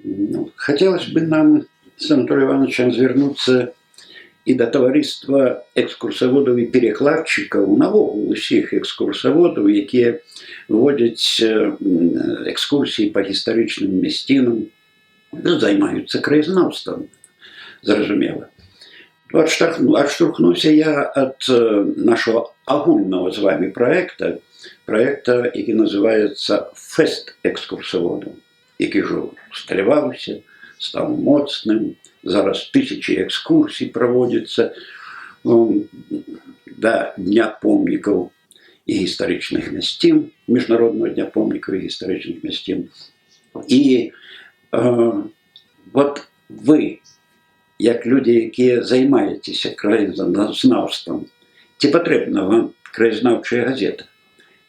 Ну, хотелось бы нам с Анатолием Ивановичем звярнуцца і да таварыства экскурсаводаў і перакладчыкаў, наогул усіх экскурсаводаў, якія водзяць экскурсіі па гістарычным мясцінам, ну, займаюцца краязнаўствам, зразумела. Адштурхнуўся я ад нашага агульнага з вами праекта, які называецца «Фэст экскурсаводаў», які ўжо усталяваўся, стаў моцным, зараз тысячи экскурсій праводзіцца, ну, да Дня помнікаў і гістарычных мясцін, Міжнароднага дня помнікаў і гістарычных мясцін. І вот вы, як людзі, якія займаецеся краязнаўствам, ці патрэбна вам краязнаўчая газета?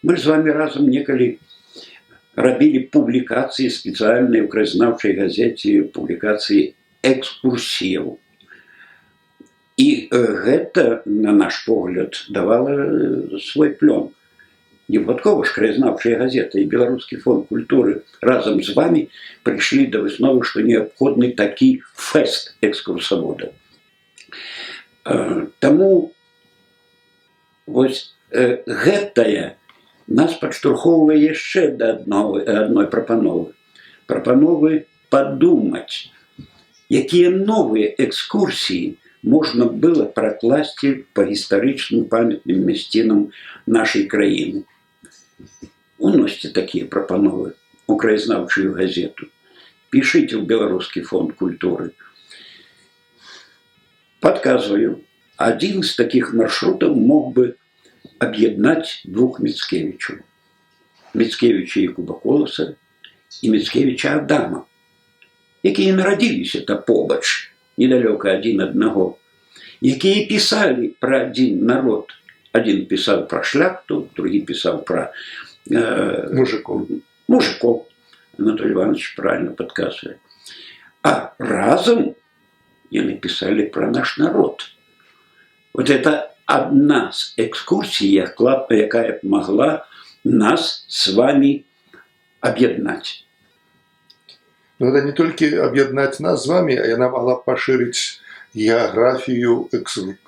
Мы ж з вами разам некалі рабілі публікацыі спецыяльныя ў краязнаўчай газеце, публікацыі экскурсіяў. І гэта, на наш погляд, давала свой плён. Не выпадкова ж краязнаўчая газета і Беларускі фонд культуры разам з вами прыйшлі да высновы, што неабходны такі фэст экскурсаводаў. Таму вось гэтае нас падштурхоўвае яшчэ да адной прапановы. Прапановы падумаць, якія новыя экскурсіі можна было пракласці па гістарычным памятным мясцінам нашай краіны. Уносьце такія прапановы у краязнаўчую газету. Пішыце ў Беларускі фонд культуры. Падказваю, адзін з такіх маршрутаў мог бы аб'яднаць двух Міцкевічаў. Міцкевіча Якуба Коласа і Міцкевіча Адама, якія нарадзіліся та побач, недалёка адзін аднаго, якія пісалі пра адзін народ. Адзін пісаў пра шляхту, другі пісаў пра мужиков. Мужиков. Анатолий Иванович правильно подсказывает. А разам яны пісалі пра наш народ. Вот это одна з экскурсій, якая б могла нас с вами аб'яднаць. Но это не толькі аб'яднаць нас з вами, а яна могла б пашырыць геаграфію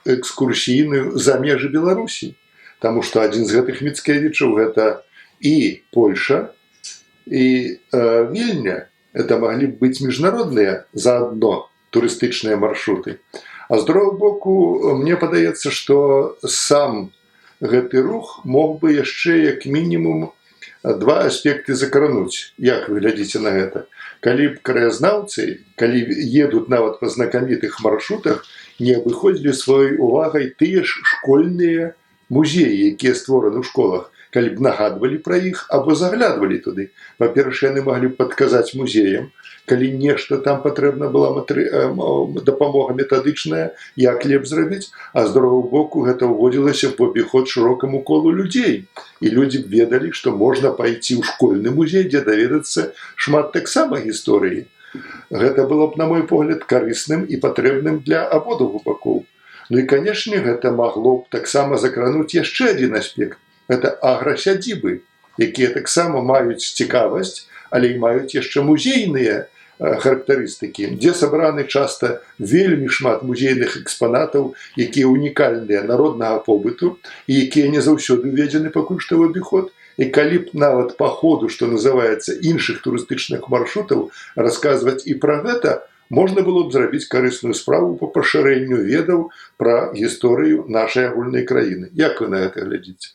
экскурсійную за межы Беларусі. Таму што адзін з гэтых Міцкевічаў — гэта і Польша, і Вільня. Это маглі б быць міжнародныя заадно турыстычныя маршруты. А з другого боку, мне падаецца, што сам гэты рух мог бы яшчэ як мінімум два аспекты закрануць. Як вы глядзіце на гэта? Калі б краязнаўцы, калі едуць нават па знакамітых маршрутах, не абыходзілі сваёй увагай тыя ж школьныя музеі, якія створаны ў школах, калі б нагадвалі пра іх або заглядвалі туды. Па-першае, яны маглі б падказаць музеям, калі нешта там патрэбна была дапамога метадычная, як лепш зрабіць, а з другого боку, гэта ўводзілася в абіход шырокаму колу людзей. І людзі б ведалі, што можна пайці ў школьны музей, дзе даведацца шмат таксама гісторыі. Гэта было б, на мой погляд, карысным і патрэбным для абодвух бакоў. Ну і, канешне, гэта магло б таксама закрануць яшчэ адзін аспект. Это аграсядзібы, якія таксама маюць цікавасць, але і маюць яшчэ музейныя характарыстыкі, дзе сабраны часта вельмі шмат музейных экспанатаў, якія унікальныя народнага побыту і якія не заўсёды ўведзены пакуль што ў абіход. І калі б нават па ходу, што называецца, іншых турыстычных маршрутаў расказваць і пра гэта, можна было б зрабіць карысную справу па пашырэнню ведаў пра гісторыю нашай агульнай краіны. Як вы на гэта глядзіце?